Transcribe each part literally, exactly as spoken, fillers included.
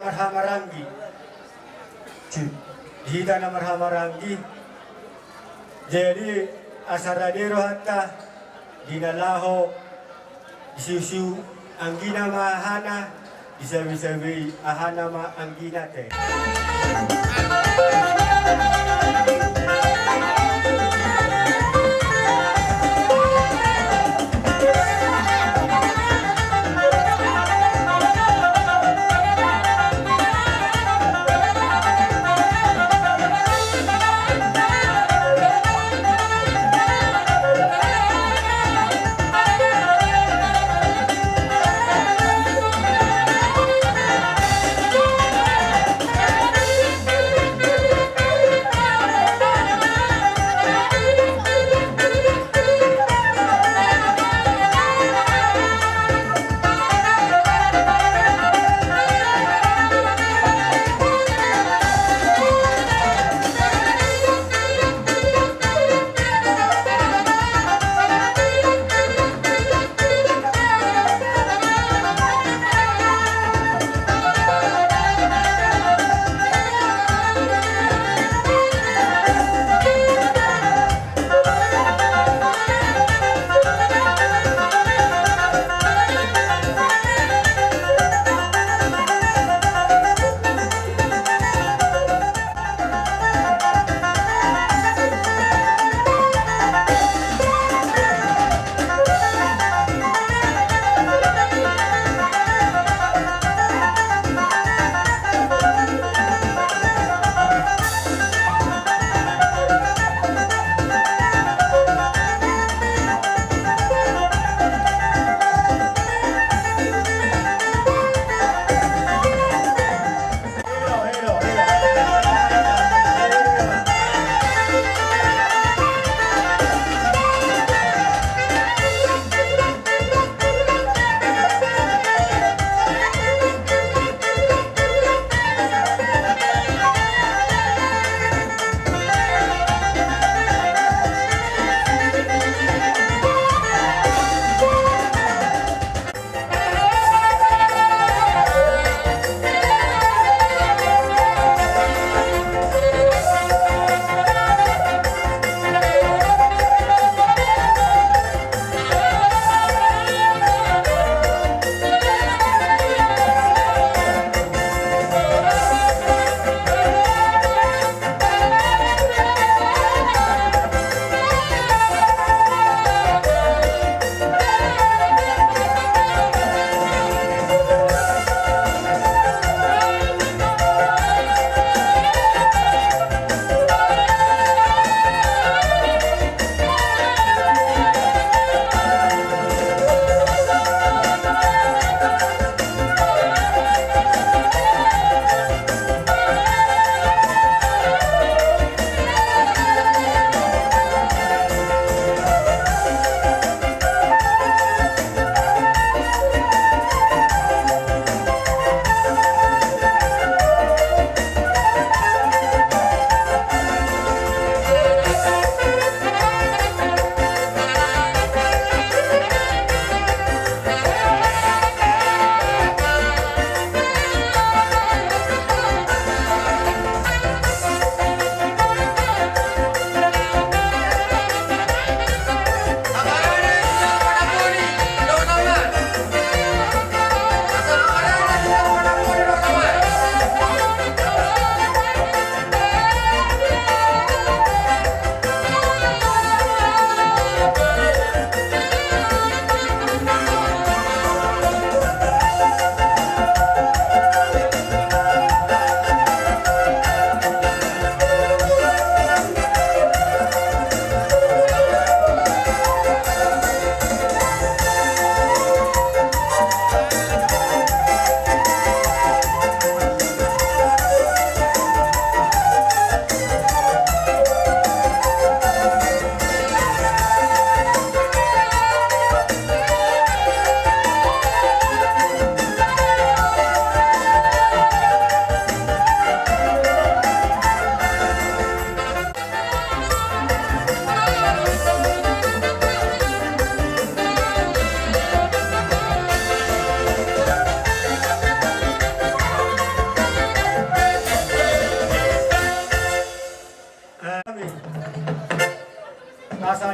Marhahamaranggi. Di hita na marhahamaranggi. Jadi, asa rade rohanta di na laho disiusiu anggina ma hahana, disabisabei hahana ma anggina te.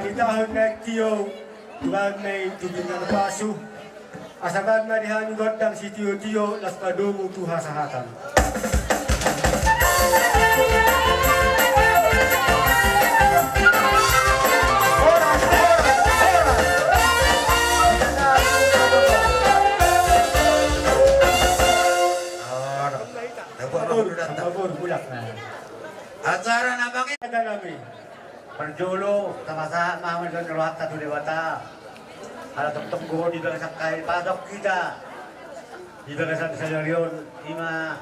Di tahun naeng tio, tulang naeng tu pinggan pasu. Asa bangga di hami gondang sitio-tio, las padomu tu hasahatan. Acara na bangin. Parjolo, tapasahat ma hamu na rohanta tu Debata. Ala tongtong do di bagasan hami pasahat hita di bagasan sadari on, ima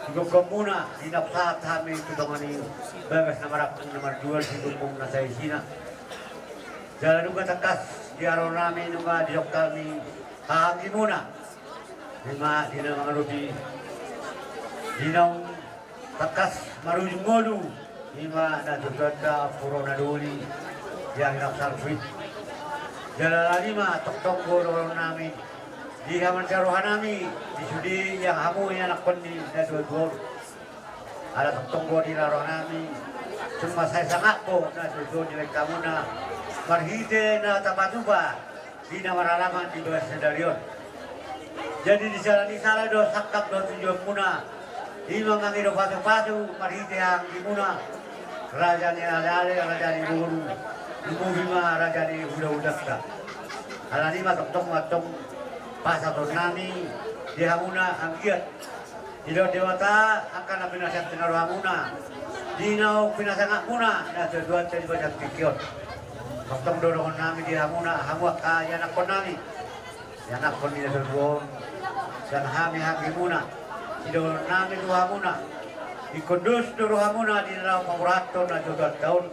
di gomgom muna, di na pasahat hami tu tonga ni bagas na marampung na marjual di gomgom na saisina. Jala nunga tangkas di haroro nami, nunga didok hami hahaanggi muna. Ima di na mangadopi di naung tangkas marujung ngolu, ima na tujuanta pura na doli yang na salpu i. Jala alani ma tongtong do dohonon nami di hamu na roha nami, di sude yang hamu ianakhon ni na tuatua on. Ala tongtong do di roha nami, cuma sai sangap do na tuatua on di bagas hamuna, marhite na tapatupa di na marhalangan di bagasan sadari on. Jadi di sala ni sala do sangkap do tujuan muna, ima mangido pasupasu marhite hahaanggi muna, raja ni aleale, raja ni boru, lumobi ma raja ni hulahulanta. Alani ma tongtong ma antong pasahaton nami di hamuna anggiat didok Debata angka na pinasahat ni roha muna, di naung pinasangap muna na tuatua on di bagasan tingki on. Tongtong do dohonon nami di hamuna, hamu angka ianakhon nami, ianakhon ni na tuatua on, dan hami hahaanggi muna. Sidohonon nami tu hamuna, ingkon dos do roha muna di na laho paboahon na tuatuanta on,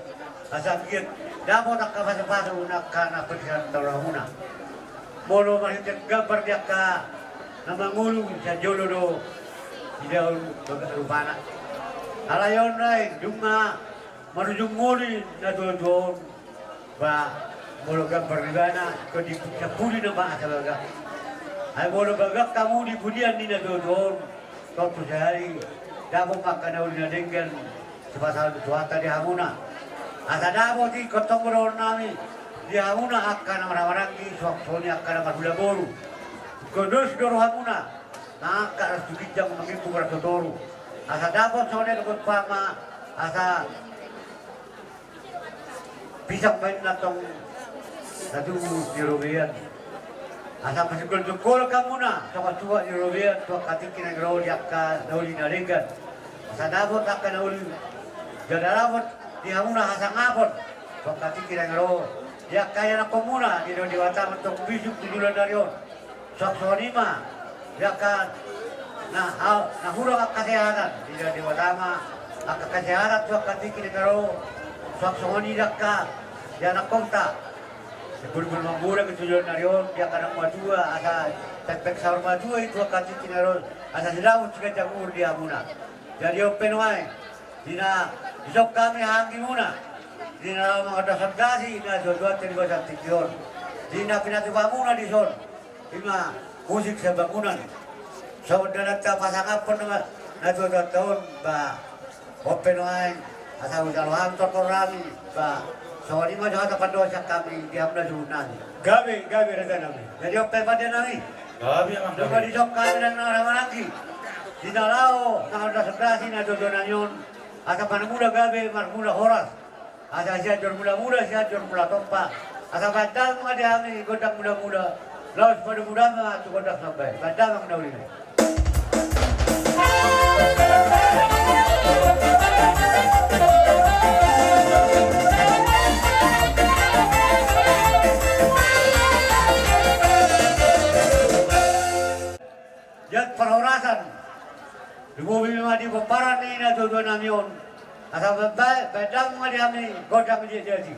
asa anggiat dapot angka pasupasu na angka na pinasahat ni roha muna. Molo marhite gambar di angka na mangolu, sian jolo do idaon bagas rupana. Alai on nai dung ma marujung ngolu na tuatua on, ba molo gambar ibana ingkon disampuli nama asa bagak. Ai molo bagak hamu di pudian ni na tuatua on, tontu sahali dapot ma angka na uli na denggan sipasahaton ni Tuhanta di hamuna. Asa dapot i, tongtong do dohonon nami di hamuna angka na marhahamaranggi, suang songon i angka na marhula boru. Ingkon dos do roha muna, na angka ras tu ginjang, mangimbung ras tu toru. Asa dapot songon i dohot pama, asa pisang baen na tong na tubu di robean. Asa pasinggol-singgol hamuna songon suhat ni robean tu angka tingki na naeng ro di angka na uli na denggan. Asa dapot angka na uli, jala dapot di hamuna hasangapon tu angka tingki na naeng ro di angka ianakhon muna. Didok Debata ma antong bisuk tu joloan ni ari on. Suang songon i ma di angka na, na hurang angka kesehatan, didok Debata ma angka kesehatan tu angka tingki na naeng ro. Suang songon i di angka ianakhonta. Simbulbul mamurang tu joloan ni ari on, di angka na matua, asa pekpek saur matua i tu angka tingki na naeng ro, asa sai dapot siganjang umur di hamuna. Jadi on pe nuaeng, di na dison hami hahaanggi muna, di na laho mangondas-ondasi na tuatuanta di bagasan tingki on, di na pinatupa muna dison, ima musik sabangunan. Songon na tapasangaphon nama na tuatuanta on, ba on pe nuaeng, asa hujalo hami tortor nami, ba songon i ma jo hata pandohan sian hami di hamuna suhut nami. Gabe, gabe raja nami. Jadi on pe pande nami. Gabe amang, gabe. Nunga dison hami na marhahamaranggi, di na laho mangondas-ondasi na tuatuanta on, asa marmula gabe, marmula horas. Asa sianjur mula-mula, sianjur mula tompa. Asa baen damang ma di hami gondang mula-mula, laos padomu damang ma tu gondang somba i. Baen damang ma na uli nai. Jat parhorasan. Lumobi ma di pomparan ni na tuatua nami on. Asa baen, baen damang ma di hami gondang liat-liat i.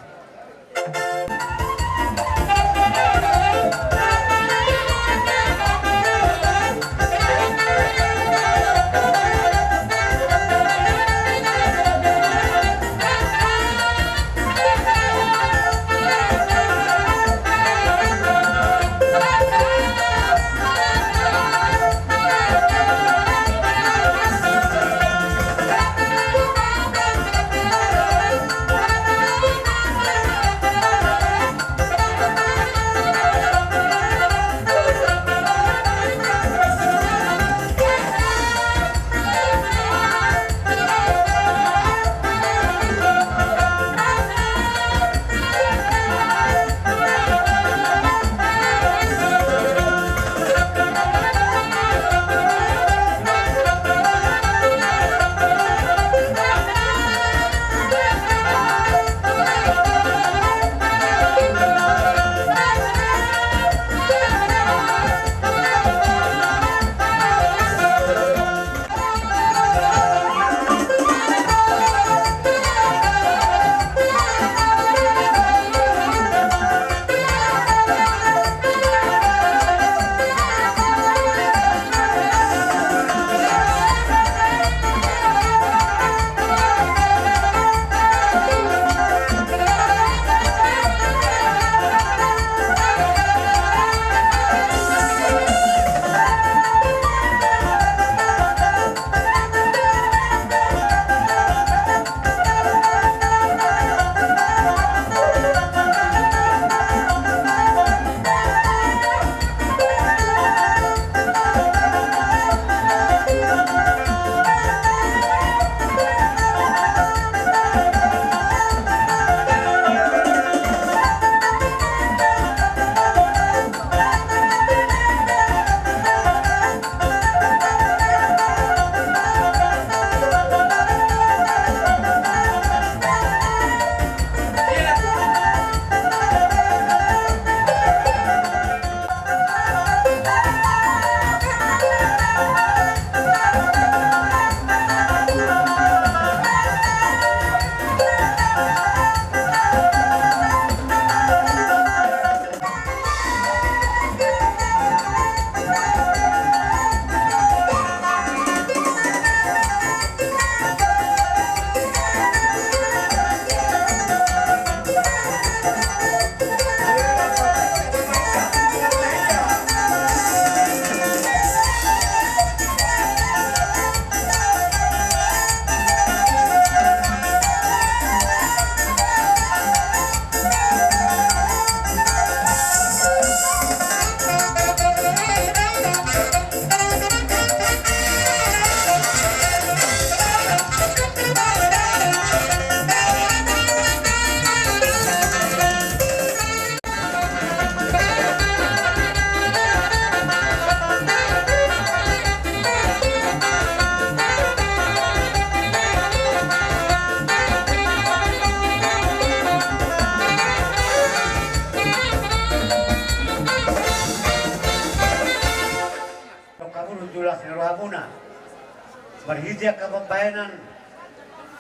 Marhite angka pambahenan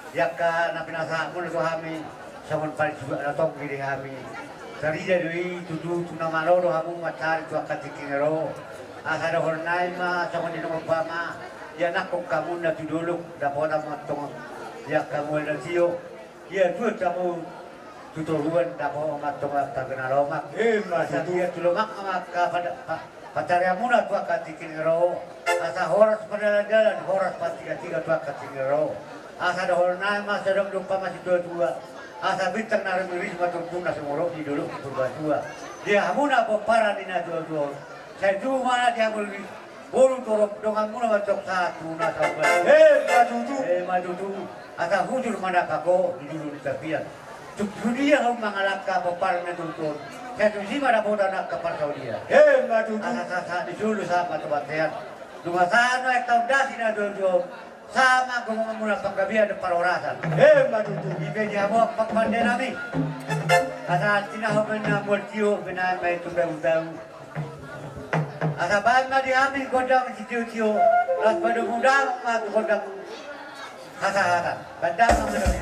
di angka na pinasahatmuna tu hami, songon paling suka na tonggi di hami. Tarida do i tutu tu na malo do hamu mansari tu angka tingki ni ro. Asa dohonon nai ma songon i nang umpama, ianakhon hamu na tu dolok dapotan ma antong di angka mual na tio. Ia tuat hamu tu toruan dapot ma antong angka na lomak. Asa tuat tu lomak ma angka pada pa- Pansarianmuna tu angka tingki ni ro, asa horas pardalandalan, horas partigatiga tu angka tingki ni ro. Asa dohonon nai ma songon i nang umpama situatua, asa bintang na rumiris ma tumpuk na sumorop di dolok ni Purbatua. Di hamuna pomparan ni natuatua on, sai tubu ma di hamu boru torop donganmuna ma antong sahat tu na saumur. Emma tutu. Emma tutu. Asa hujur ma na pako di julu ni tapian. Tung sudia hamu mangalangka pomparan na tutu on, sai tusi ma dapotan angka parsaulian. Emma tutu. Asa sahat di solu sahat ma tu bontean. Nunga sahat nuaeng taon dasi na tutu on, sahat ma gomanmuna panggabean dohot parhorasan. Emma tutu. I pe di hamu angka pande nami. Asa tinahon ma na mual tio, binahen ma i tu dagu-dagu. Asa bahen ma di hami gondang sitio-tio, laos padomu damang ma tu gondang hasahatan. Bahen damang ma di hami.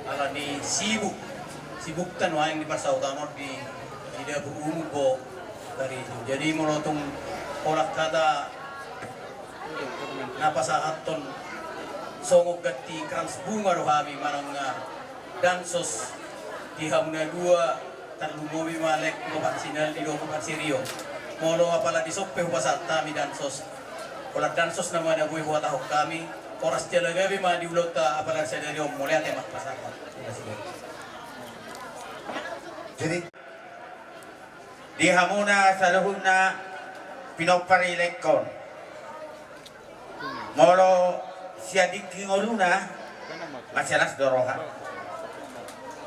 Ala ni sibuk, sibukta nuaeng di parsaotan on di, di dapur umum bo tadi itu. Jadi molo tung holan hata na pasahathon songon ganti krans bunga do hami manang dansos di hamuna dua. Tarlumobi ma Lengkon, Sinaldi dohot Sirion. Molo apala dison pe hupasahat hami dansos, holan dansos nama na boi huhatahon hami. Horas jala gabe ma di ulaonta apala sadari on, mauliate ma pasahat. Jadi di hamuna saluhutna pinompar ni Lengkon. Molo sian dingki ngoluna, mansai las do roha.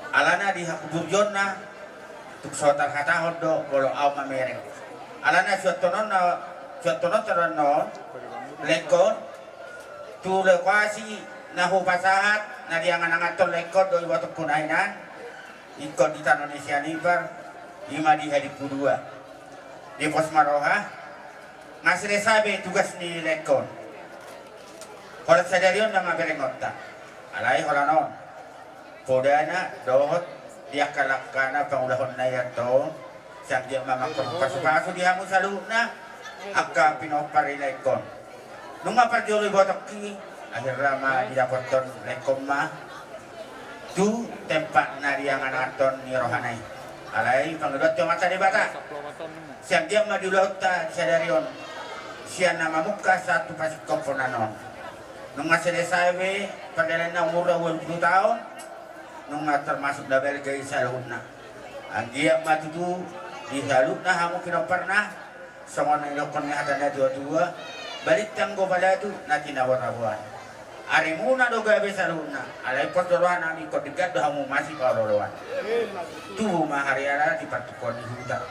Alana di hakuburjonna, tung so tarhatahon do molo ahu mamereng. Alana suantononna, suantononta do annon, Lengkon, tu lokasi na hupasahat, na diangan-anganhon Lengkon do ibotongku na hinan, ingkon di tano ni sianipar, ima di Hadimpu dua. Dipos ma roha, nga selesai be tugas ni Lengkon. Holan sadari on nama berengonta. Alai holan on, podana dohot di angka langkana pangulahonna i antong, sai anggiat ma mangkorhon pasu-pasu di hamu saluhutna angka pinompar ni Lengkon. Nunga parjolo ibotongki, akhirna ma didapothon Lengkon ma tu tempat na diangan-anganhon ni rohana i. Alai pangidoan tu Amanta Debata, sai anggiat ma di ulaonta sadari on, sian na mamungka sahat tu pasingkophon annon. Nunga selesai be pardalanan umurna ualu pulu taon, nunga termasuk na balga i saluhutna. Anggiat ma tutu di saluhutna hamu pinomparna, songon na nidokkon ni hata na tua-tua, balintang do balatu na tinabo-taboan. Arimuna do gabe saluhutna, alai pos do rohanami ingkon denggan do hamu masipaolo-oloan. Tubu ma hariara di partungkoan ni huta.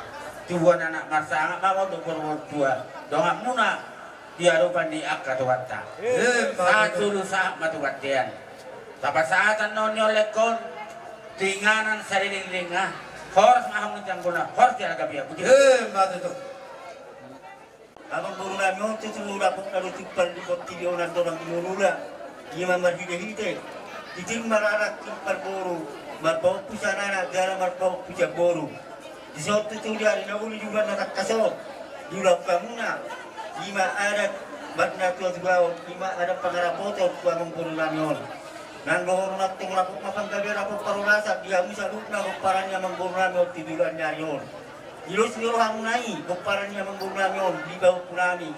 Tubuan anak marsangap ma dohot boru-boru tua, donganmuna di adopan ni angka Tuhanta. Sahat solu sahat ma tu bontean. Tapasahat annon ni on Lengkon tu inganan saleleng-lelengna. Horas ma hamu di tanggona, horas jala gabe. Emma tutu. Amangborunami on tutu dapotna do tumpal di potti di onan dongan di monuna. Ima marhite-hite, titir maranak, titir marboru, marpahompu sian anak jala marpahompu sian boru. Dison tutu di ari na uli di bulan na tangkas on, diulahon hamuna ima adat, bat na tua-tua on, ima adat pangarapoton tu amangborunami on. Nang dohonon antong, dapot ma panggabean, dapot parhorasan di hamu saluhutna pomparan ni amangborunami on tu joloan ni ari on. Dilehon do rohamuna i pomparan ni amangborunami on di pahompunami.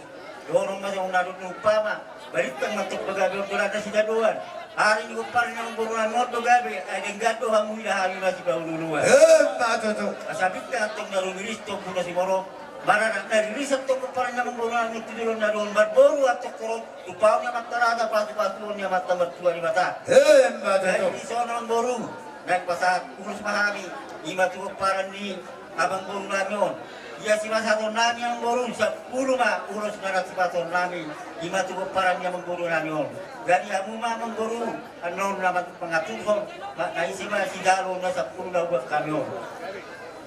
Dohonon ma songon na dok ni umpama, balintang ma antong pagabeon, dohonon na sidadoan. Ari ni pomparan ni amangborunami on do gabe, ai denggan do hamu, ida hami masipaolo-oloan. Emma tutu. Asa bintang antong na rumiris, tombu na sumorop, maranak na riris antong pomparan ni amangborunami on tu joloan ni ari on, marboru antong torop, tumpahon ni Amanta Debata, pasu-pasuon ni Amanta Martua Debata. Emma tutu. Jadi dison amangboru, naeng pasahat ulos ma hami, ima tu pomparan ni amangborunami on. Ia sipasahaton nami amangboru, sampulu ma ulos na sipasahaton nami, i ma tu pomparan ni amangboru nami on. Jadi hamu ma amangboru, annon na mangaturhon, ma na ise ma sijalo na sampulu na huboan hami on.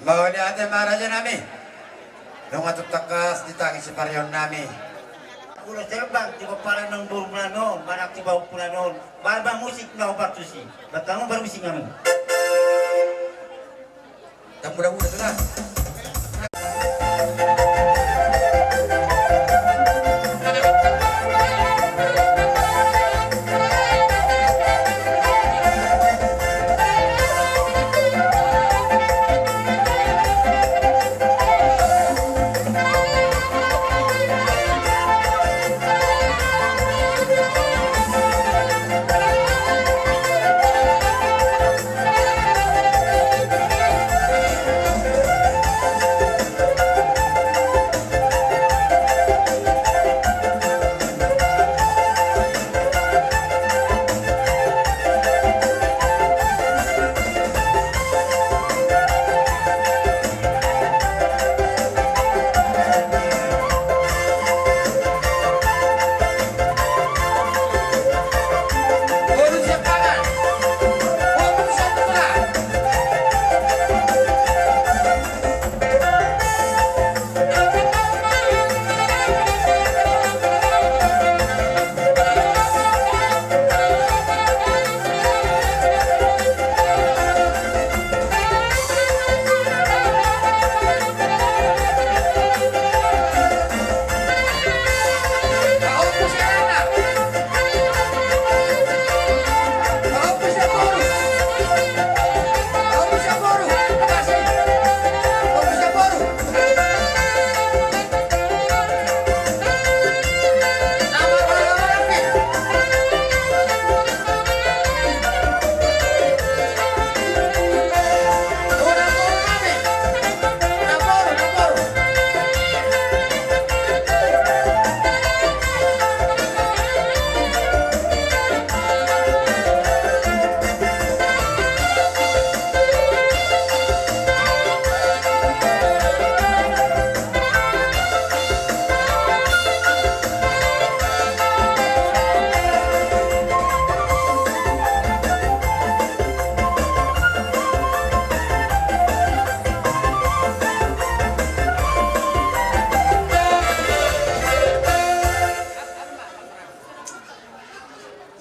Mauliate ma raja nami. Nunga tung tangkas ditangihon sipareon nami. Ulos herbang tu pomparan ni amangboru nami on, manang tu pahompu nami on. Baen ma musik na hombar tusi. Baen hamu parmusik nami. Tambura-bura tu na.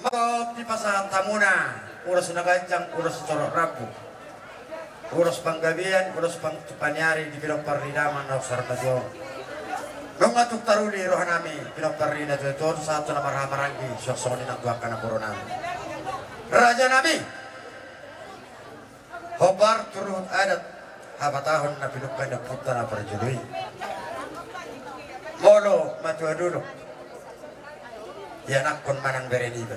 Molo dipasahat hamuna ulos na ganjang, ulos sitorop rambu, ulos panggabean, ulos pang-, paniari di pinompar ni damang na saur matua on. Nunga tung taruli roha nami pinompar ni na tuatua on sahat tu na marhahamaranggi, suang songon i nang tu angka na boru nami. Raja nami, hombar tu ruhut adat, hapatahon na pinungka ni ompunta na parjolo i. Molo matua dolok, ianakhon manang bere niba,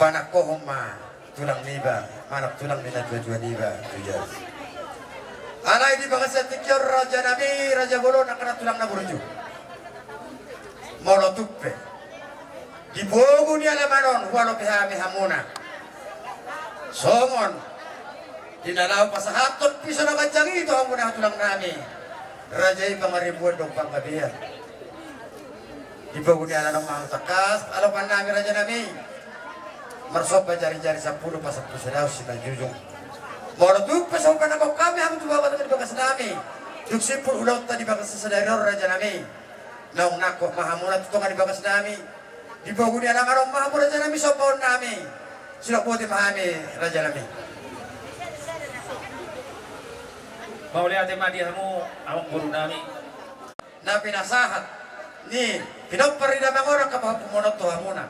panangkohon ma tulang niba manang tulang ni na tuatua niba tu jabu. Alai di bagasan tingki on raja nami, raja bolon, angka na tulang na burju, molo tung pe di pogu ni alaman on hualopi hami hamuna songon di na laho pasahathon piso na ganjang i tu hamuna tulang nami, raja i pangaribuan dohot panggabean. Di pogu ni alaman on ma hamu tangkas, alopan nami raja nami, marsomba jarijari sampulu, pasampulu sada, simanjujung. Molo tung pe so umpanangkok hami hamu tu bagas, di bagas nami, dung simpul ulaonta di bagas sadari on raja nami, naung nangkok ma hamuna tu tonga ni bagas nami. Di pogu ni alaman on ma hamu raja nami sombaon nami. Sidok boti ma hami raja nami. Mauliate ma di hamu amangboru nami. Na pinasahat ni pinompar ni damang on angka pahompumuna on tu hamuna.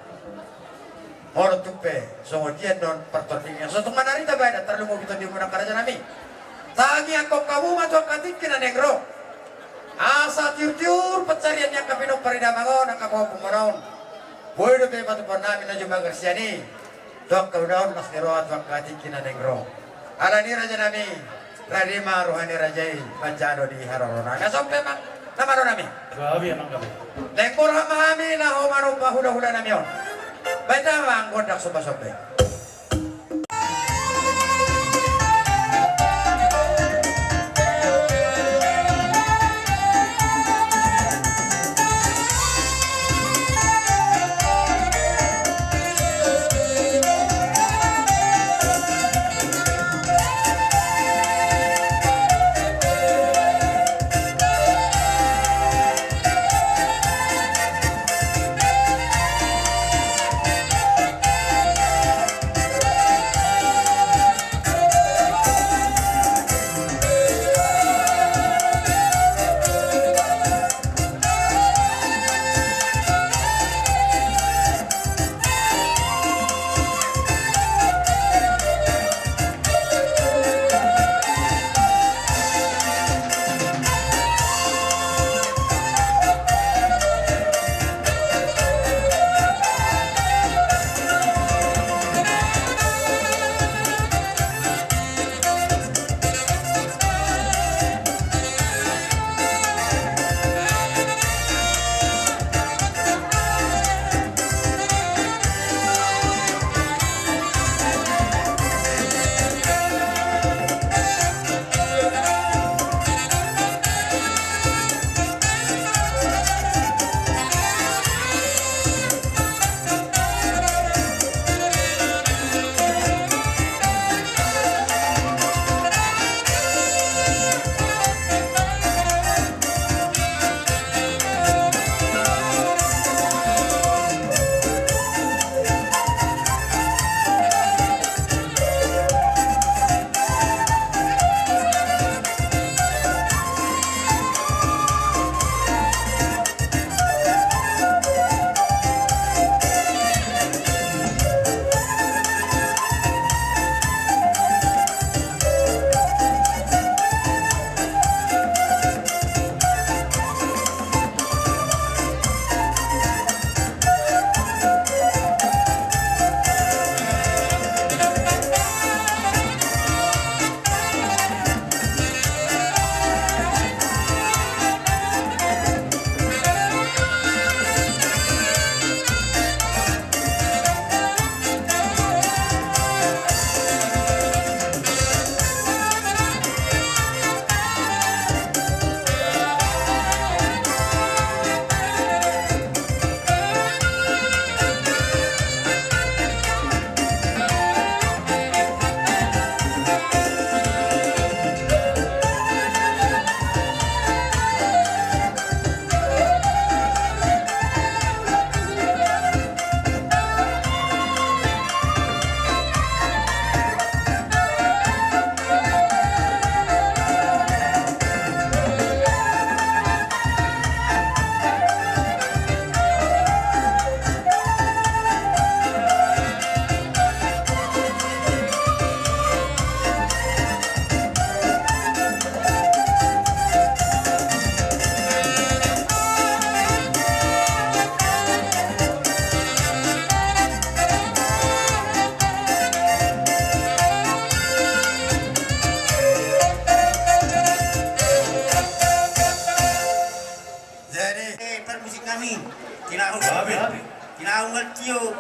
Molo tung pe songon dia annon partordingan, so tung manarita badan, tarlumobi tondimuna angka raja nami. Tangiangkon hamu ma tu angka tingki na naeng ro, asa tiur-tiur pansarian ni angka pinompar ni damang on angka pahompumuna on. Boi dope patupaon nami na jumanggar sian i tu angka ulaon las ni roha tu angka tingki na naeng ro. Alani raja nami, rade ma roha ni raja i manjalo di haroro nami. Asa on pe amang na malo nami. Gabe amang, gabe. Naeng borhat ma hami laho manomba hulahula nami on. Baen ma amang gondang sombasomba i.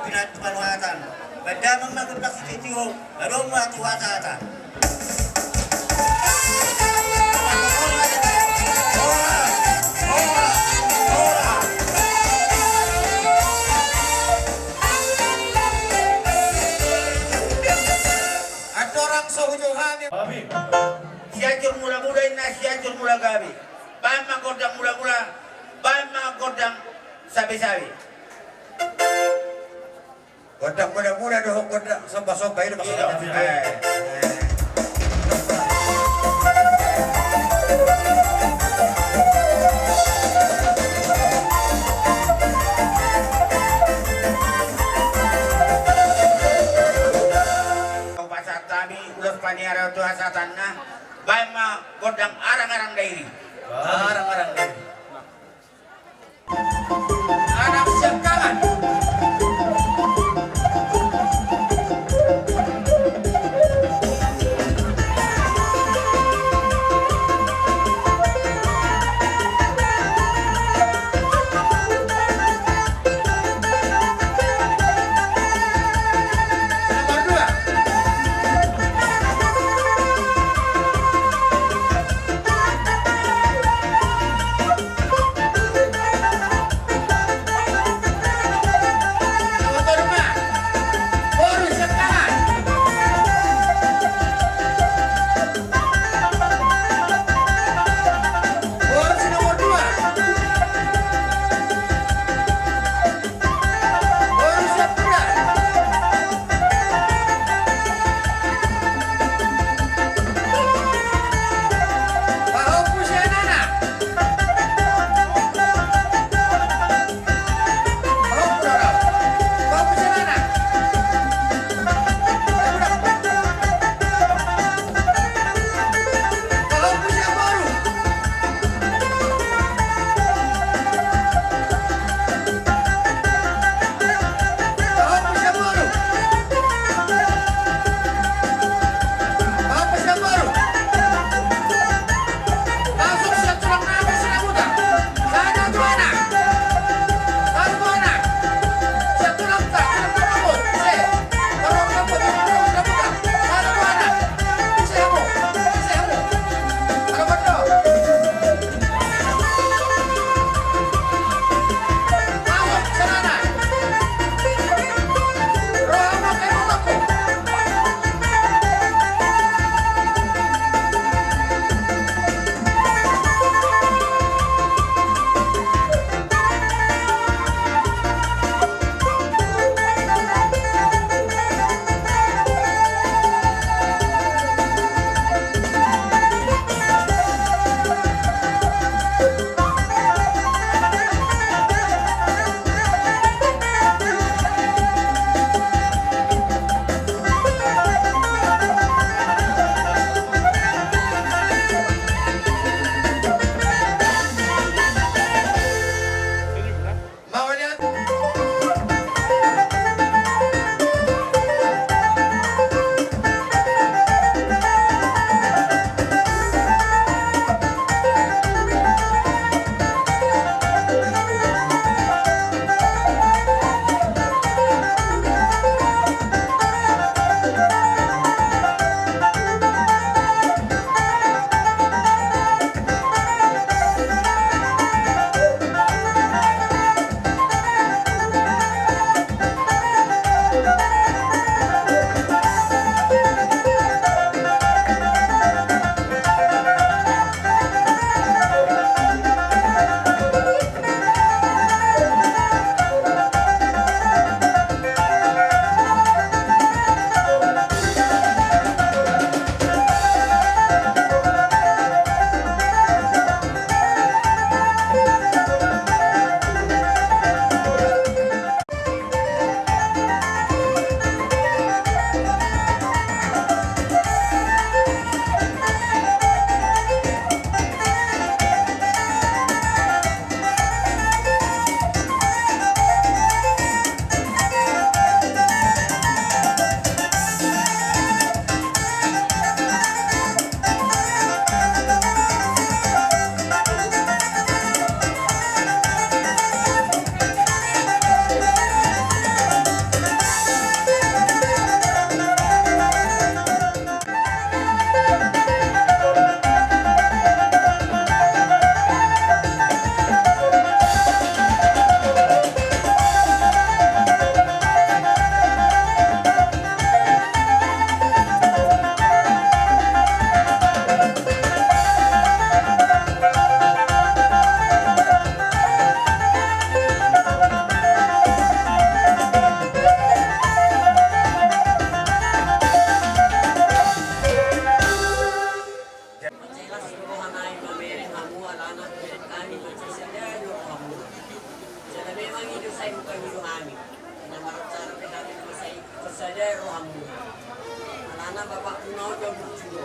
Pinat panuatan. Benda memang berbasis itu, baru muat wata-wata. Andorang so hujo hami. Sianjur mula-mula inna, sianjur mula gabe. Baen ma gondang mula-mula, baen ma gondang sabe-sabe. Gondang mula-mula dohot gondang somba-somba i do maksudna. Pasahat hami ulos paniara tu hasahatanna, baen ma gondang arang-arang dairi. Arang-arang dairi. Anak siangkangan. Rohamuna. Alana bapakmuna on do burju do.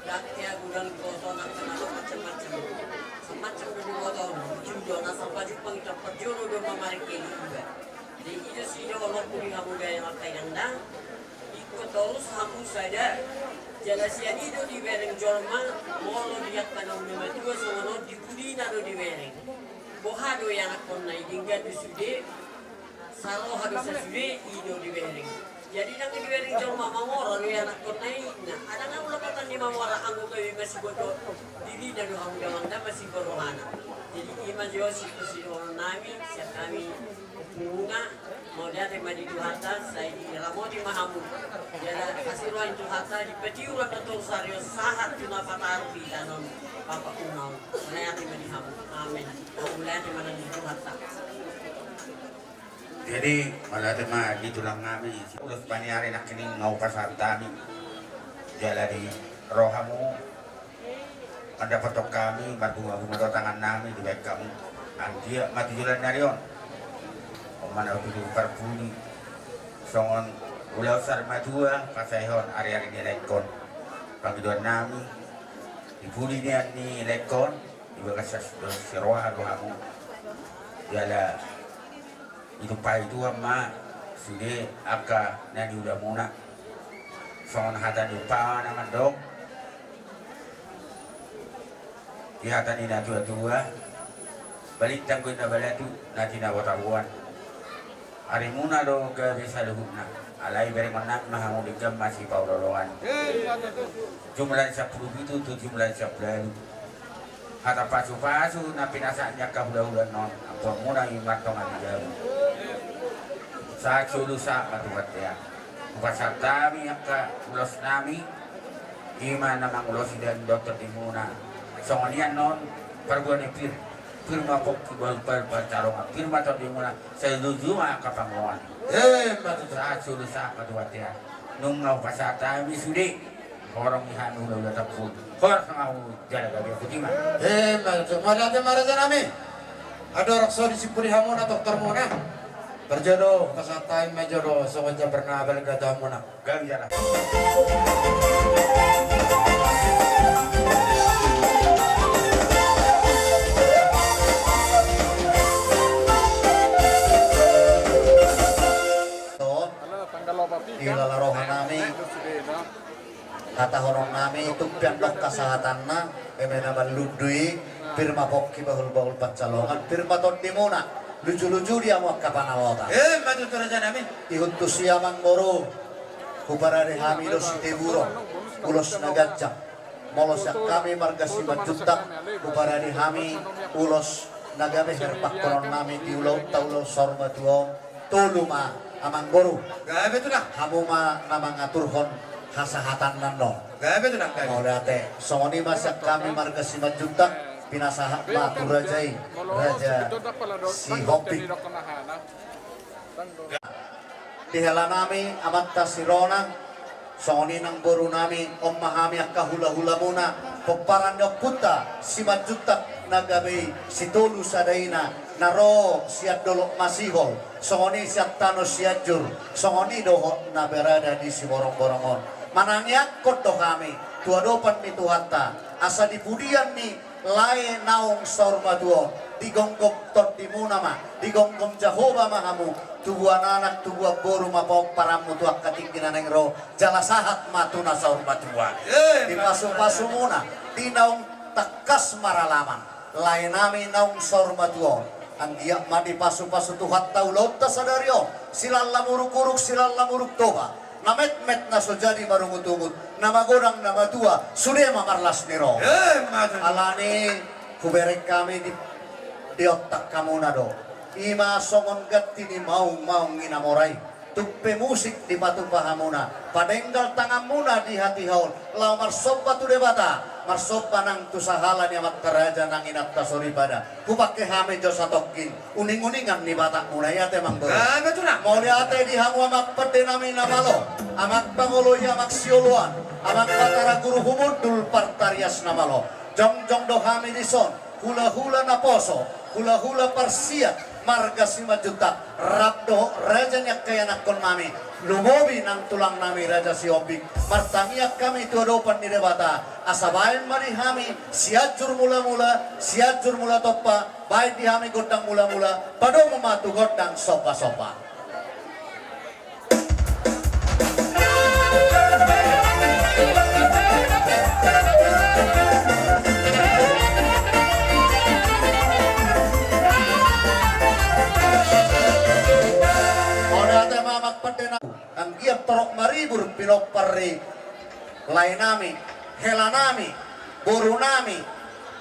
Dang hea godang diboto on, angka na adong macam-macam. Macam-macam do diboto on, burju do, na sapajumpang i, saparjolo do mamarikeli iba. Jadi i do sidohononku di hamu da, angka inang da. Ingkon torus hamu sada. Jala sian i do dibereng jolma, molo di angka naung na matua songon on, di pudina do dibereng. Boha do ianakkonna i, denggan do sude, saroha do sasude, i do dibereng. Jadi ndang dibereng jolma mamora do ianakkonna i, na adong na ulaon ni mamora, anggo gabe masiboto dirina do hamu damang da, masiboto rohana. Jadi i ma jo sidohononnami sian hami. Muna, mauliate ma di Tuhanta, sai diramoti ma hamu. Jala asi roha ni Tuhanta, dipatiur ma torus ari on sahat tu na pataruhon i, tano bapakmuna on. Mauliate ma di hamu. Amen. Mauliate ma nang di Tuhanta. Jadi, mauliate ma di tulang nami, ulos paniari nangkining nga hupasahat hami. Jala di rohamu, mandapothon hami, marbunga-bunga do tangannami dibahen hamu. Anggiat ma tu joloan ni ari on, on ma na tutu parpudi songon ulaon saur matua, pasaehon ari-ari ni laengkon. Pangidoannami, di pudi nian ni laengkon, di bagasan asi dohot siroha do hamu. Jala ditumpahi Tuhan ma sude angka na niulamuna. Songon hata ni umpama na mandok, di hata ni na tua-tua, balintang do inna balatu, na tinabo taboan. Arimuna do gabe saluhutna. Alai berengonnami ma hamu denggan masipaolo-oloan. Jumlah ni sampulu pitu tu jumlah ni sampulu ualu. Hata pasu-pasu na pinasahat ni angka hula-hula on, ampuanmuna i martonga ni jabu. Sahat solu sahat ma tu bontean. Hupasahat hami angka ulosnami, i ma na mangulosi dohot tondimuna. Songon i annon parbue ni pir, pir ma pongki bahul pansalongan, pir ma tondimuna, sai jujur ma angka pangomoan. Emma tutu. Sahat solu sahat ma tu bontean. Nunga hupasahat hami sude. Horong ni hami hula-hula Tampul. Horas ma hamu jala gabe, pudi ma. Emma tutu. Mauliate ma rajanami. Andorang so disimpuli hamu na toktormuna, parjolo pasahat hami ma jolo songon jambar na balga tu hamuna. Gabe jala. Di lala rohanami, hatahononnami, tung pe andok hasahatanna, eme na manlundu i, pir ma pongki bahul-bahul pansalongan, pir ma tondimuna, luju-luju di hamu angka pangalualuta. Emma tutu rajanami. Ihut tusi amangboru, huparade hami do siteburon, ulos na ganjang. Molo sian hami marga Simanjuntak, huparade hami ulos na gabe herpakkononnami di ulaonta ulaon saur matua on. Tolu ma amangboru. Gabe tulang. Hamu ma na mangaturhon hasahatanna annon. Gabe tulang, gabe. Mauliate. Songon i ma sian hami marga Simanjuntak, pinasahat ma tu raja i, Raja Sihombing. Di helanami amanta Sironang, songon i nang borunami, on ma hami angka hula-hulamuna, pomparan ni ompunta Simanjuntak na gabe i, Sitolusadaina, na ro sian Dolok Masihol, songon i sian tano Sianjur, songon i dohot na berada di Siborongborong on. Manangiangkon do hami tu adopan ni Tuhanta, asa di pudian ni lae naung saur matua on, digomgom tondimuna ma, digomgom Jahowa ma hamu, tubuan anak, tubuan boru ma pomparanmu tu angka tingki na naeng ro, jala sahat ma tu na saur matua. Emma tutu. Dipasu-pasumuna, di naung tangkas maralaman, laenami naung saur matua on, anggiat ma dipasu-pasu Tuhanta ulaonta sadari on, silala muruk-uruk, silala muruk Toba. Na metmet na so jadi marungut-ungut, na magodang na matua, sude ma marlas ni roha. Emma tutu. Alani hubereng hami di, di otak hamuna do. I ma songon ganti ni maung-maung i na mora i. Tung pe musik dipatupa hamuna. Padenggal tanganmuna di hatiha on. Laho marsomba tu Debata. Marsomba nang tu sahala ni amanta raja nang inanta soripada. Hupangke hami jo satongkin uning-uningan ni Batakmuna i, ate amang boru. Gabe tulang. Mauliate di hamu amang pandenami na malo, amang pangoloi, amang sioloan, amang Batara Guru Humundul Partarias na malo. Jongjong do hami dison, hula-hula naposo, hula-hula parsiat, Marga Simanjuntak, rap dohot raja ni angka ianakkonnami, lumobi nang tulangnami Raja Sihombing, martangiang hami tu adopan ni Debata, asa baen ma di hami Sianjur Mulamula, Sianjur Mulatompa, baen di hami gondang mulamula, padomu ma tu gondang sombasomba. Mauliate ma amang pande nami. Anggiat torop maribur pinompar ni laenami, helanami, borunami,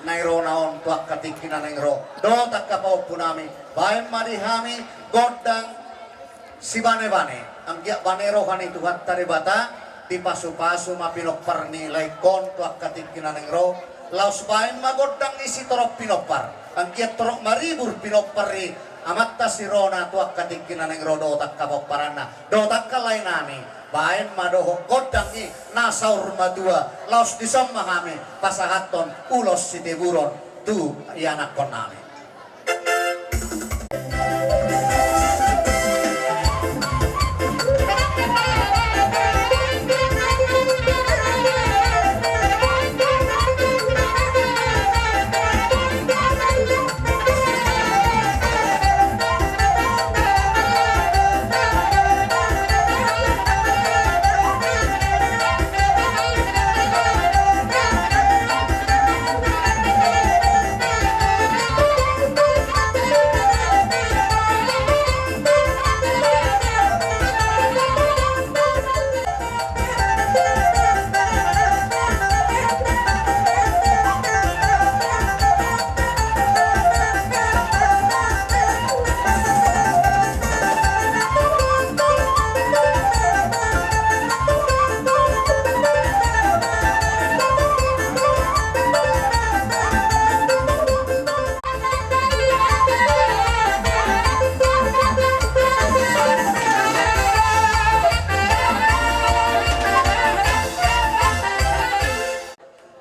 na nirona on tu angka tingki na naeng ro, dohot angka pahompunami, baen ma di hami gondang sibanebane, anggiat bane roha ni Tuhanta Debata, dipasupasu ma pinompar ni laengkon tu angka tingki na naeng ro, laos baen ma gondang ni sitorop pinompar, anggiat torop maribur pinompar ni amanta si Rona tu angka tingki na naeng ro dohot angka pomparanna, dohot angka laenami, baen ma dohot gondang i na saur matua, laos dison ma hami pasahathon ulos siteburon tu ianakkonnami.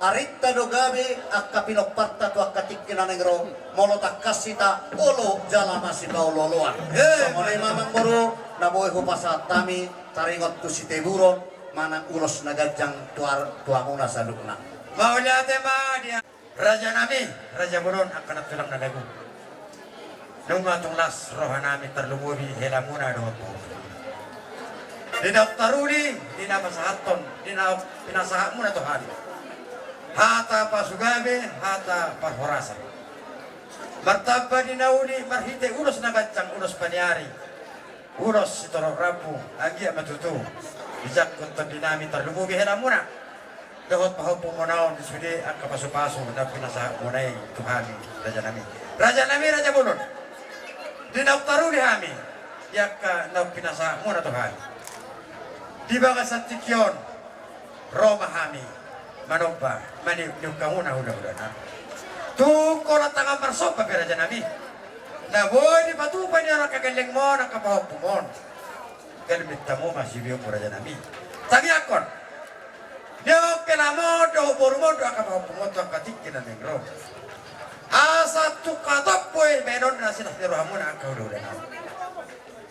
Arinta do gabe angka pinomparta tu angka tingki na naeng ro, molo tangkas hita olo jala masipaolooloan. Songon i ma amang boru, na boi hupasahat hami taringot tu siteburon manang ulos na ganjang tu ar-, tu hamuna saluhutna. Mauliate ma di rajanami, raja bolon, angka nantulang na dagu. Nunga tung las rohanami tarlumobi helamuna dohot boru. Di naung taruli, di na pasahathon, di na pinasahatmuna tu hami. Hata pasugabe, hata parhorasan. Martamba di na uli marhite ulos na ganjang, ulos paniari. Ulos sitorop rambu, anggiat ma tutu dijangkon tondinami tarlumobi helamuna. Dohot pahompumuna on di sude angka pasupasu na pinasahatmuna i tu hami rajanami. Rajanami raja bolon. Di naung taruli hami, di angka na pinasahatmuna tu hami. Di bagasan tingki on, ro ma hami manomba, maniuk-niuk hamuna hula-hulanami. Tu holan tangan marsomba pe rajanami. Na boi dipatupa ni on angka gellengmon, angka pahompumon. Gabe minta mo ma sibiongmu rajanami. Tangiangkon. Di on helamon dohot borumon dohot angka pahompumon tu angka tingki na naeng ro. Asa tung hatop boi baenonna silas ni rohamuna angka hula-hulanami.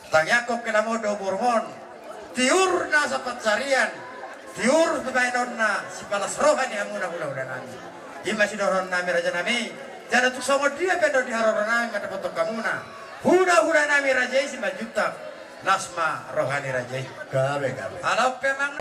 Tangiangkon helamon dohot borumon. Tiur na sapansarian. Tiur baenonna sipalas roha ni hamuna hula-hulanami. I ma sidohononnami rajanami. Jala tung songon dia pe do di haroronami mandapothon hamuna. Hula-hulanami raja i Simanjuntak. Las ma roha ni raja i. Gabe, gabe. Ala on pe amang.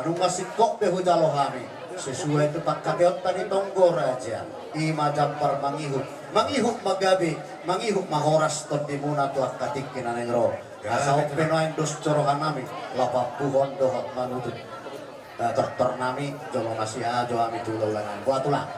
Nunga singkop be hujalo hami sesuai tu pangkataionta di tonggo raja, i ma jambar mangihut, mangihut ma gabe, mangihut ma horas tondimuna tu angka tingki na naeng ro. Asa on pe nuaeng dos jorohanami laho pambuhon dohot manutup, eh, tortornami, jolo masiajo hami tu hulahula nami. Boha tulang,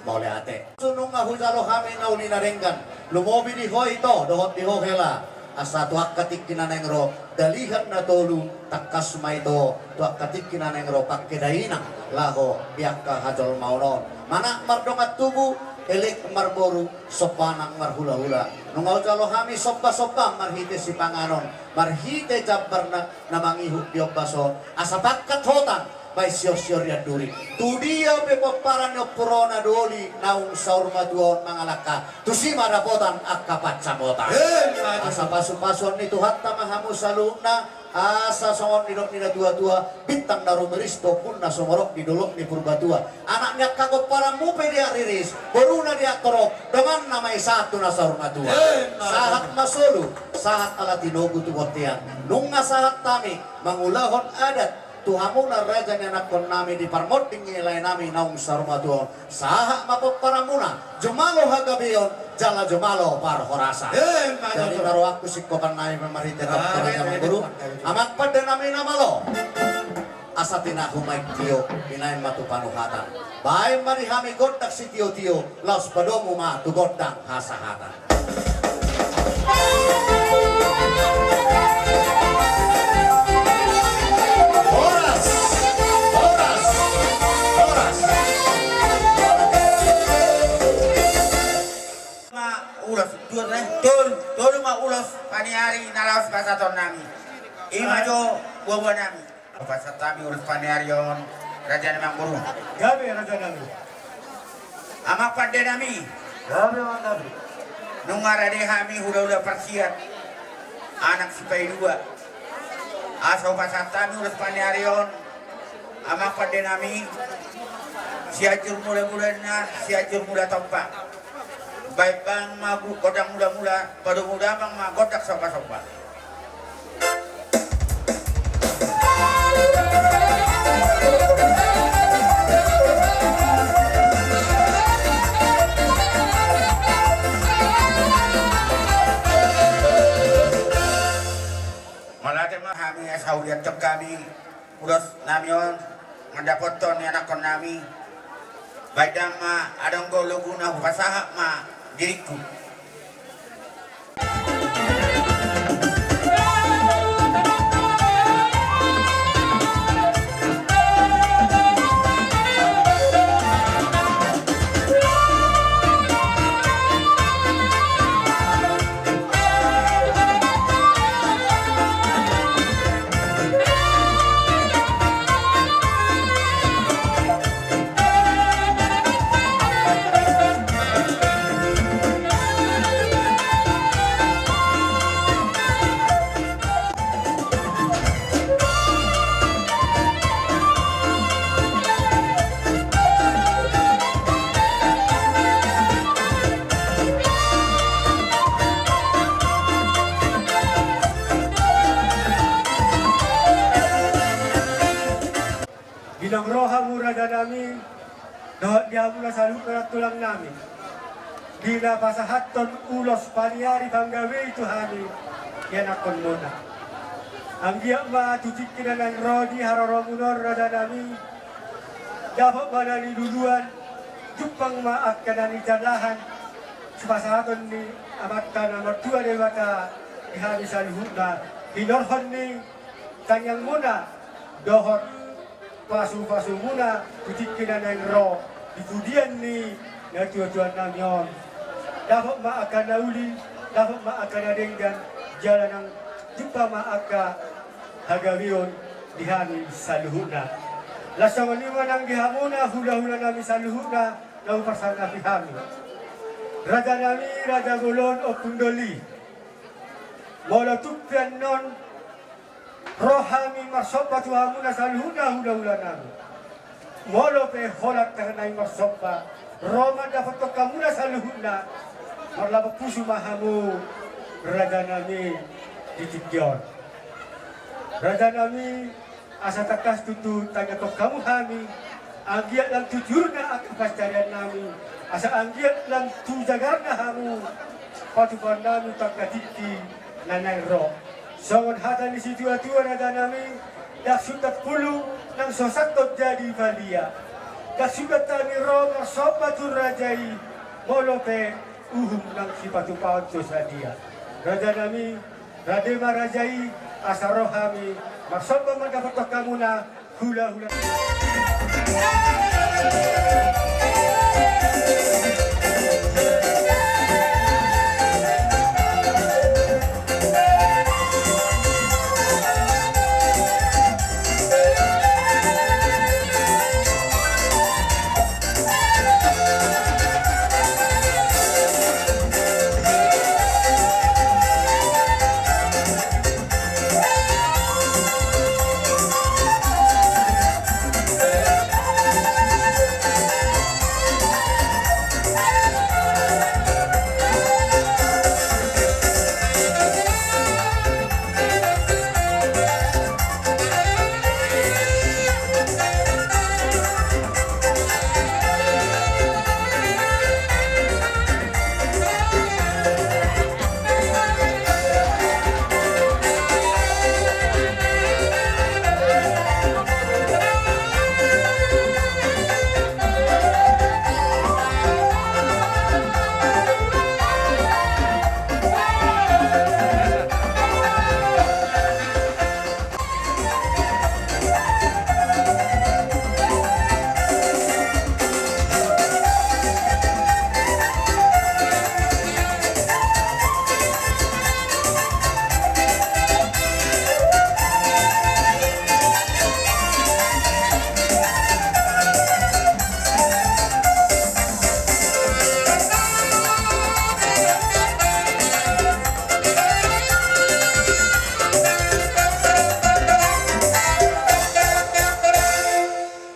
mauliate. Nunga hujalo hami na uli na denggan, lumobi di ho ito dohot di ho hela. Asa tu angka tingki na naeng ro, dalihan na tolu, tangkas ma ito tu angka tingki na naeng ro pangke dainang laho di angka hajolmaon on. Manang mardongan tubu, elek marboru, somba nang marhulahula. Nunga hujalo hami somba-somba marhite sipanganon, marhite jambar na, na mangihut di ombas on. Asa pangkat hotang, baen sior-sior di anduri. Tu dia pe pomparan ni ompu ro na doli naung saur matua on mangalangka, tusi ma dapotan angka pansamotan. Asa pasu-pasuon ni Tuhanta ma hamu saluhutna, asa songon nidok ni na tua-tua, bintang na rumiris tu ombun na sumorop di dolok ni Purbatua. Anak ni angka pomparanmu pe dia riris, boruna dia torop, donganna ma i sahat tu na saur matua. Sahat ma solu, sahat ala tinogu tu bontean. Nunga sahat hami mangulahon adat tu hamuna raja ni anakkonnami di parmonding ni laenami naung saur matua on. Sahat ma pomparanmuna, jumalo hagabeon jala jumalo parhorasan. Jadi na rohangku singkopannami marhite tortor raja mangguru, amang pandenami na malo. Asa tinahu ma i tio, binaen ma tu panuhatan. Baen ma di hami gondang sitio-tio, laos padomu ma tu gondang hasahatan. Horas, horas, horas. Ma ulos, tolu, tolu ma ulos paniari na laos pasahatonnami. I ma jo buabuanami. Pasahat hami ulos paniari on, raja nami mangguru. Gabe raja nami. Amang pande nami. Gabe amang nami. Nunga rade hami hulahula parsiat, anak sipaidua. Asa hupasahat hami ulos paniari on, amang pande nami, Sianjur Mula Mulana, Sianjur Mula Tompa. Baen damang ma gondang mula-mula, padomu damang ma gondang somba-somba. Mauliate ma hami asa huliathon hami ulos nami on mandapothon ni anakkon nami. Baen damang ma adong do loguna, hupasahat ma diringku. Di naung ro hamu raja nami, dohot di hamu na saluhutna tulang nami, di na pasahathon ulos paniari panggabei tu hami ianakhonmuna. Anggiat ma tu tingki na naeng ro di haroromuna on raja nami, dapot ma na niluluan, jumpang ma angka na nijalahan, sipasahaton ni Amanta na martua Debata di hami saluhutna, hinorhon ni tangiangmuna dohot pasu-pasumuna tu tingki na naeng ro di pudian ni natua-tua nami on. Dapot ma angka na uli, dapot ma angka na denggan, jala nang jumpa ma angka hagabeon di hami saluhutna. Laos songon i ma nang di hamuna hula-hula nami saluhutna na huparsangapi hami. Raja nami, Raja Bolon, Ompung Doli. Molo tung pe annon ro hami marsomba tu hamuna saluhutna hula-hula nami. Molo pe holan tangkas nami marsomba, ro mandapothon hamuna saluhutna, marlapang pusu ma hamu raja nami di tingki on. Raja nami, Asa tangkas tutu tangiangkon hamu hami, anggiat lam tu jurna angka pansarian nami, asa anggiat lam tu jagarna hamu, patupaon nami tu angka tingki na naeng ro. Songon hata ni situatua raja nami, ndang sundat pulu nang so sangkot jadi balia. Ndang sundat hami ro marsomba tu raja i, molo pe uhum nang sipatupaon so sadia. Raja nami, rade ma raja i, asa ro hami marsomba mandapothon hamuna hulahula.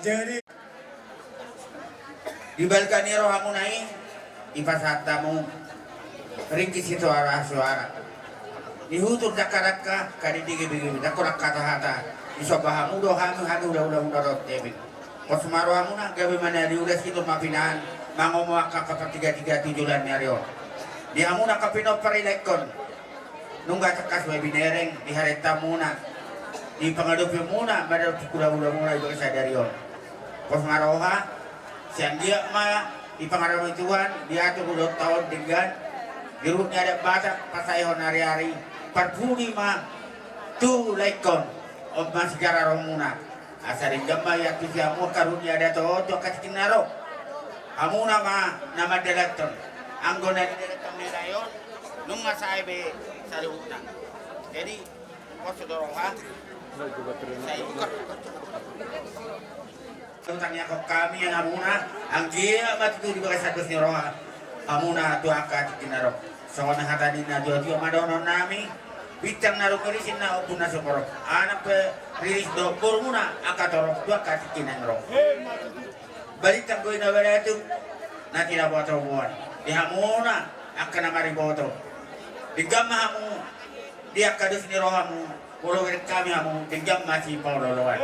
Jadi, di balga ni rohamuna i, dipasahat hamu ringgit sitio hasuhuton. Dihutur dangka-dangka, kadi digi-digi, dangka-dangka hata-hata. Disomba hamu do hami, hami hulahula muna dohot hepeng. Pos ma rohamuna, gabe ma na niula, sitor ma pinahan, mangomo angka partigatiga tu joloan ni ari on. Di hamuna angka pinompar i laengkon, nunga tangkas ma binereng di harentamuna, di pangadopimuna, maradophon hulahula muna di bagasan sadari on. Pos ma roha, sai anggiat ma dipangaramoti Tuhan, diatur ulaonta on denggan, di ruhut ni adat Batak, pasaehon ari-ari, parpudi ma tu laengkon, on ma sigara rohamuna. Asa denggan ma iantusi hamu angka ruhut ni adat on tu angka tingki na ro. Hamuna ma na mandalanhon. Anggo na didalankon ni lae on, nunga sae be saluhutna. Jadi, pos do roha. Sai. Tangiangkon hami hamuna, anggiat ma tutu di bagasan dos ni roha hamuna tu angka tingki na ro. Songon hata ni natuatua ma dohonon nami, bintang na rumiris ninna ombun na sumorop. Anak pe riris do borumuna angka torop tu angka tingki na ro. Balintang do i na baratuk, na tinaboan-taboan. Di hamuna angka na mariboto, denggan ma hamu di angka dos ni rohamu. Molo bereng hami hamu, denggan ma sipaolo-oloan.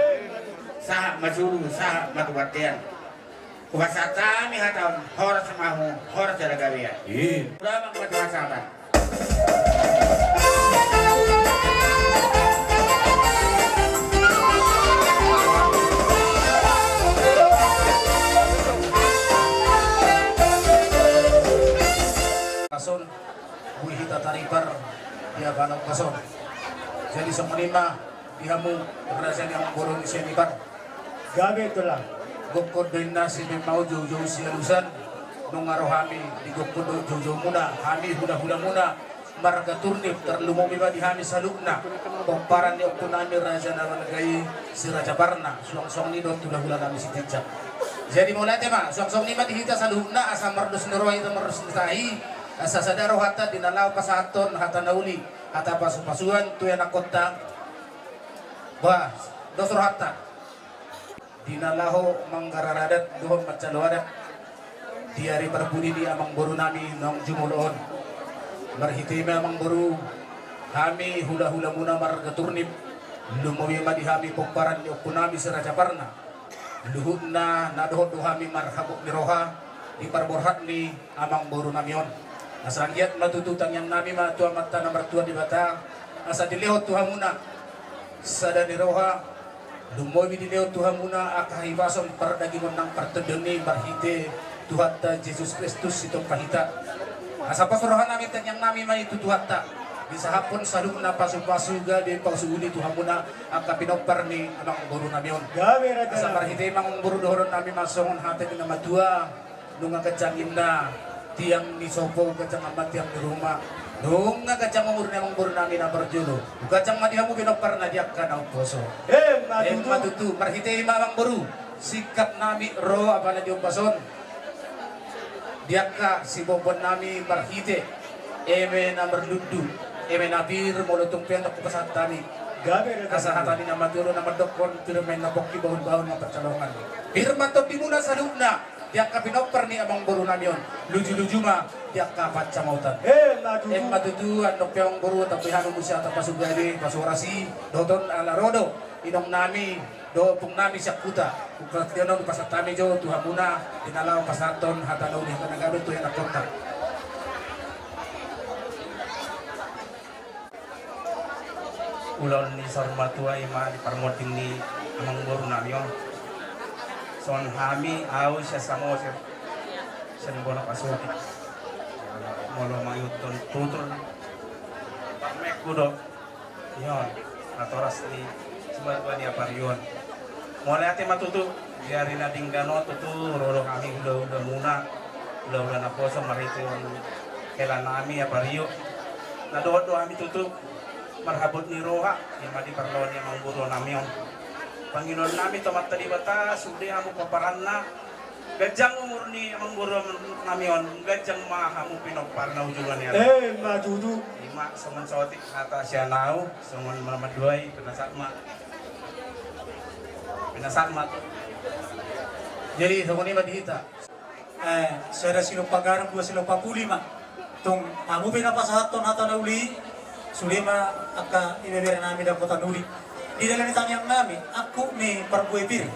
Sahat ma solu, sahat ma tu bontean. Hupasahat hami hata on, horas ma hamu, horas jala gabe. Damang ma tu hasahatan. Pason. Boi hita taripar di abalan pason. Jadi songon i ma di hamu raja ni amangboru ni sianipar. Gabe tulang. Gokhon do inna sipainna, jou-jou sialusan. Nunga ro hami di gokhon dohot jou-joumuna, hami hula-hulamuna marga Turnip, tarlumobi ma di hami saluhutna pomparan ni ompunami raja na balga i, si Raja Parna, suang songon i dohot hula-hulanami Sitinjak. Jadi mauliate ma, suang songon i ma di hita saluhutna, asa mardos ni roha hita, mardos ni tahi. Asa sada rohanta di na laho pasahathon hata na uli, hata pasu-pasuan tu ianakkonta. Bah, dos rohanta di na laho manggaradat dohot manjalo adat di ari parpudi ni amangborunami naung jumolo on. Marhite i ma amangboru, hami hula-hulamuna marga Turnip Lumobi ma di hami pomparan ni ompunami Si Raja Parna. Luhutna na dohot do hami marhabot ni roha di parborhat ni amangborunami on. Asa anggiat ma tutu tangiangnami ma tu Amanta na martua Debata, asa dilehon tu hamuna sada ni roha, lumobi dilehon tu hamuna angka hahipason pardagingon nang partondion i marhite Tuhanta Jesus Kristus Sitompa hita. Asa pos rohanami tangiangnami ma i tu Tuhanta, disahaphon saluhutna pasupasu gabe pausuuli tu hamuna angka pinompar ni amangborunami on. Gabe raja. Asa nami. Marhite i amangboru dohononnami ma songon hata ni na matua: Nunga ganjang ninna tiang ni sopo, ganjang ma tiang ni ruma. Nunga ganjang umur ni amangborunami na parjolo, ganjang ma di hamu pinomparna di angka na umposo. Emma tutu. Emma tutu. Marhite i ma amangboru, singkat nami ro apala di ombas on di angka siboanboannami marhite eme na marlundu, eme na pir, molo tung pe ndang hupasahat hami. Gabe raja. Asa hata ni na matua do na mandokkon: Pir ma inna pongki, bahulbahul ma pansalongan. Pir ma tondimuna saluhutna di angka pinompar ni amangborunami on, lujuluju ma di angka pansamotan. Emma tutu. Emma tutu. Andok pe amangboru, tambahon hamu muse hata pasugabe, pasuhorasi, dohot on ala ro do inongnami dohot ompungnami sian huta. Umpas dia non, hupasahat hami jo tu hamuna di na laho pasahathon hata na uli, hata na gabe tu ianakhonta. Ulaon ni saur matua i ma di parmonding ni amangborunami on. Songon hami, ahu sian Samosir, sian bona pasogit. Molo mangihuthon tutur, parmeku do. Ion, natoras ni simatua ni aparion. Mauliate ma tutu, di ari na denggan on tutu ro do hami hulahulamuna, hulahula naposo marhite on helanami apario. Na dohot do hami tutu marhabot ni roha, i ma di parlao ni amangborunami on. Pangidoannami tu Amanta Debata, sude hamu pomparanna, ganjang umur ni amangborunami on, ganjang ma hamu pinomparna ujungna ni ari. Emma tutu. I ma songon saotik hata sian ahu, songon na mandua i, pinasahat ma. Pinasahat ma. Jadi songon i ma di hita. Eh, sada silompa garam, dua silompa puli ma. Tung hamu pe na pasahathon hata na uli, sude ma angka ibeberenami dapotan uli. Di dalan ni tangiangnami, angkup ni parbue pir,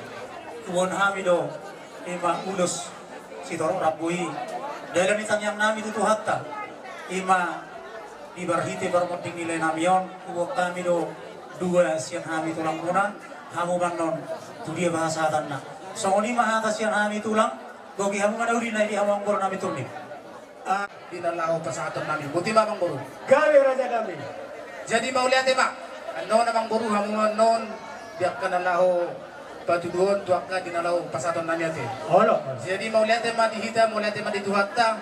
huboan hami do i ma ulos sitorop rambu i. Dalan ni tangiangnami tu Tuhanta, i ma di marhite parmonding ni laenami on, huboan hami do dua sian hami tulangmuna, hamu ma annon tu dia pasahatanna. Songon i ma hata sian hami tulang, goki hamu ma na uli na di hamu amangborunami Turnip. Ah, di na laho pasahatonnami. Boti ma amangboru. Gabe rajanami. Jadi mauliate ma. Annon amangboru, hamu ma annon di angka na laho patuduhon tu angka di na laho pasahatonnami ate. Olo. Jadi mauliate ma di hita, mauliate ma di Tuhanta.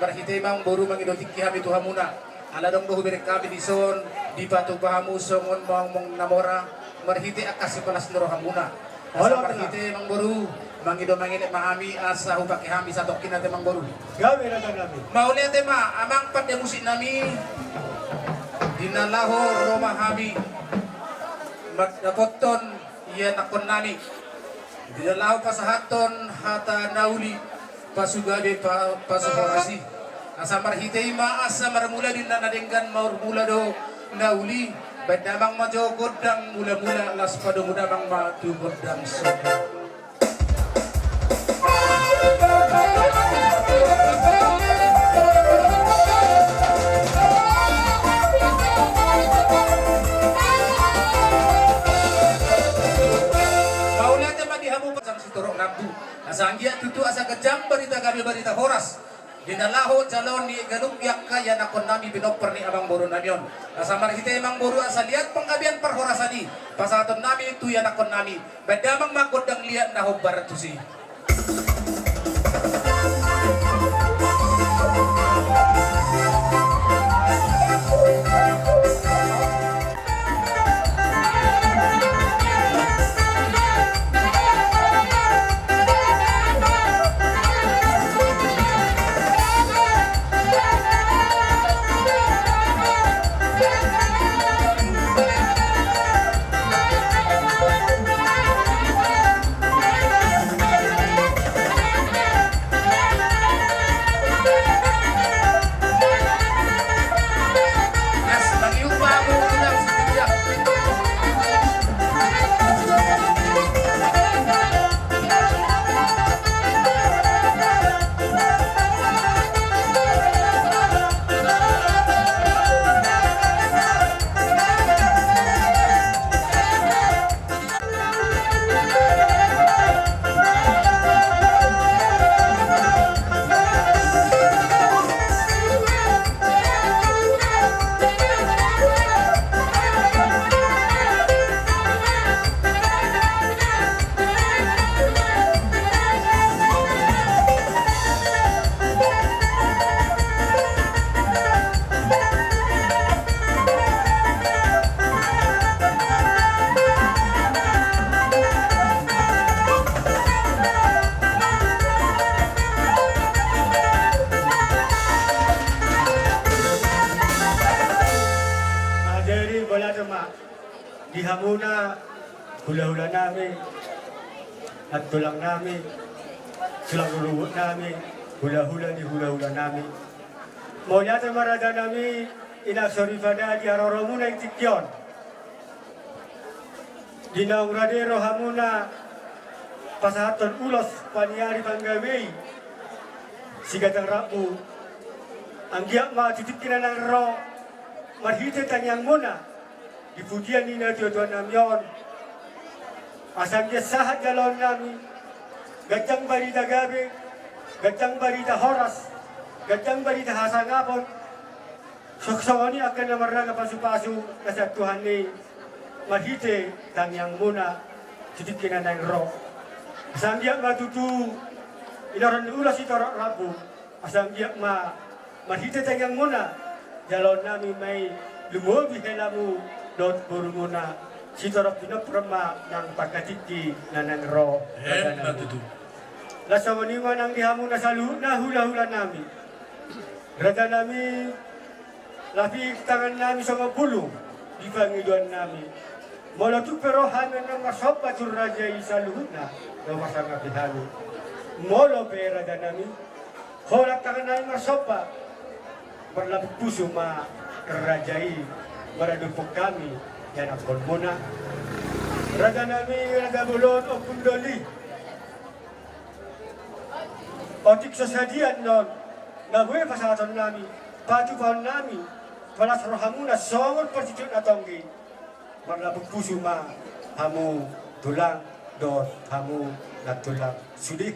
Marhite i ma amangboru, mangido tingki hami tu hamuna. Ala adong do hubereng hami dison, dipatupa hamu songon mangomong na mora, marhite angka sipalas ni rohamuna. Asa marhite i amangboru, mangido mangelek ma hami asa hupake hami satongkin ate amangboru. Gabe rajanami. Mauliate ma amang pande musiknami. Di na laho ro ma hami mandapothon ianakhonnami. Di na laho pasahathon hata na uli, pasugabe, pa-, pasuhorasi. Asa marhite i ma asa marmula di na denggan, marmula do na uli. Baen damang ma jo gondang mulamula, laos padomu damang ma tu gondang songon i. Mauliate ma di hamu pasang sitorop rambu. Asa anggiat tutu asa ganjang barita gabe barita horas. Di na laho jaloon ni ganup ni angka ianakhonnami pinompar ni amangborunami on. Asa marhite i amangboru asa liat panggabean parhorasan i pasahatonnami tu ianakhonnami. Baen damang ma gondang liat na hombar tusi. Hamuna, hula-hula nami, nantulang nami, tulang rorobot nami, hula-hula ni hula-hula nami. Mauliate ma raja nami, inang soripada di haroromuna di tingki on. Di naung rade rohamuna pasahathon ulos paniari panggabei sigatang rambu. Anggiat ma di tingki na naeng ro marhite tangiangmuna di pudian ni natua-tua nami on. Asa anggiat sahat jaloon nami, ganjang barita gabe, ganjang barita horas, ganjang barita hasangapon. Songon i angka na marnga pasu-pasu na sian Tuhan i marhite tangiangmuna di tingki na naeng ro. Asa anggiat ma tutu inorhon ni ulos sitorop rambu. Asa anggiat ma marhite tangiangmuna jaloon nami ma i lumobi helamu dohot borumuna sitorop pinompar ma nang pangkatikki na naeng ro. Emma tutu. Laos songon i ma nang di hamuna saluhutna hula-hula nami. Raja nami, lapik tangan nami songon bulung di pangidoan nami. Molo tung pe ro hami annon marsomba tu raja i saluhutna, do marsangapi hami. Molo pe raja nami, holan tangan nami marsomba, marlapik pusu ma raja i maradophon hami ianakkonmuna. Raja nami, raja bolon, ompung doli. Otik so sadia annon na boi pasahaton nami, patupahon nami, palas rohamuna songon parjujut na tonggi. Marlapik pusu ma hamu tulang dohot hamu nantulang sude.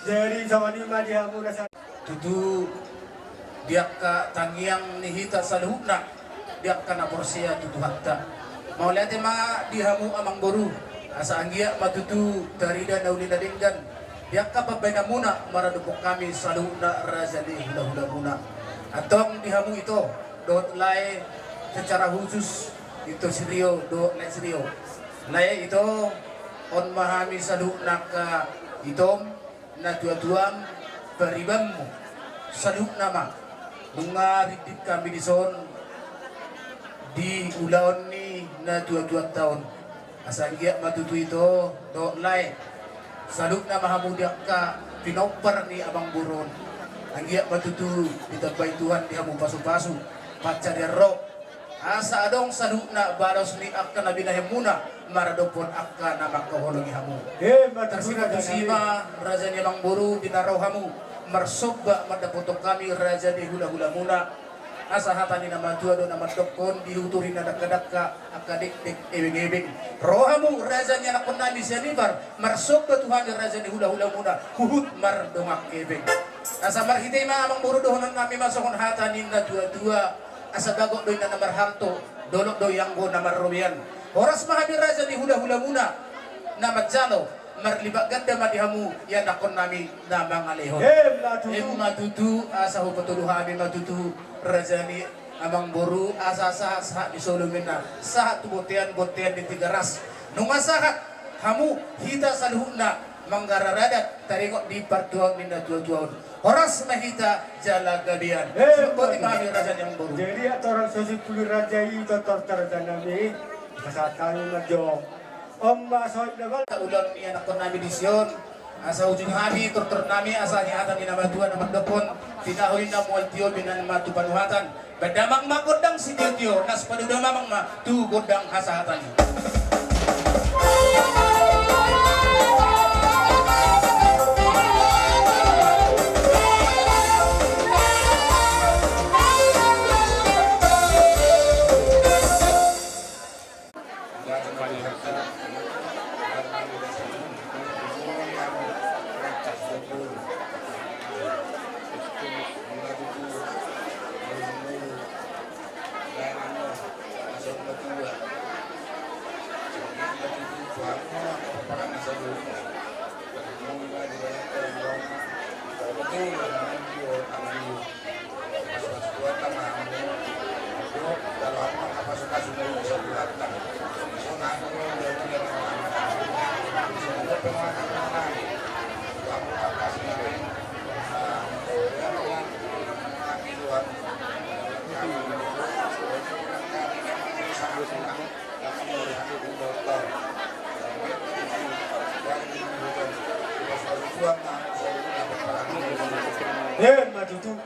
Jadi songon i ma di hamu na sa- Tutu di angka tangiang ni hita saluhutna, di angka na porsea tu Tuhanta. Mauliate ma di hamu amangboru, asa anggiat ma tutu tarida na uli na denggan di angka pambahenanmuna maradophon hami saluhutna raja ni hulahulamuna. Antong di hamu ito dohot lae secara khusus, ito si Rio dohot lae si Rio. Lae ito, on ma hami saluhutna angka itom, natuatuam, paribanmu, saluhutna ma. Nunga ringgit hami dison di ulaon ni natuatuanta on. Asa anggiat ma tutu ito dohot lae, saluhutna ma hamu di angka pinompar ni amangboru on. Anggiat ma tutu ditambai Tuhan di hamu pasupasu pansarian ro. Asa adong saluhutna balos ni angka na binahenmuna maradophon angka na mangkaholongi hamu. Eh, ma tutu. Tarsongon tusi ma, raja ni amangboru, di na ro hamu marsomba mandapothon hami raja ni hulahulamuna. Asa hata ni na matua do na mandokkon, di hutu ri na dangkadangka angka dekdek ebeng-ebeng. Ro hamu raja ni anakkonnami sian Nipar marsomba tu hami raja ni hulahulamuna huhut mardongan hepeng. Asa marhite i ma amangboru dohononnami ma songon hata ni na tuatua. Asa bagot do inna na marhalto, dolok do i anggo na marrobean. Horas ma hami raja ni hulahulamuna na manjalo, marlipat ganda ma di hamu i anakkonnami na mangalehon. Emma tutu. Emma tutu, asa hupatudu hami ma tutu raja ni amangboru, asa sahat-sahat ni solu ma inna, sahat tu bontean, bontean di Tigaras. Nunga sahat hamu, hita saluhutna manggaradat taringot di partuaon ni na tuatua on. Horas ma hita jala gabean. Eh, boti ma hami raja ni amangboru. Jadi atorang so simpuli raja i, tortor rajanami, pasahat hami ma jo. On ma songon na bal. Ulaon ni anakkonnami disi on, asa ujung hami tortornami, asa ni hata ni na matua na mandokkon, tinahu ni na mual tio, binan ma tu panuhatan. Baen damang ma gondang sitiotio, na sipaduda damang ma tu gondang hasahatan. Eh, ma tutu.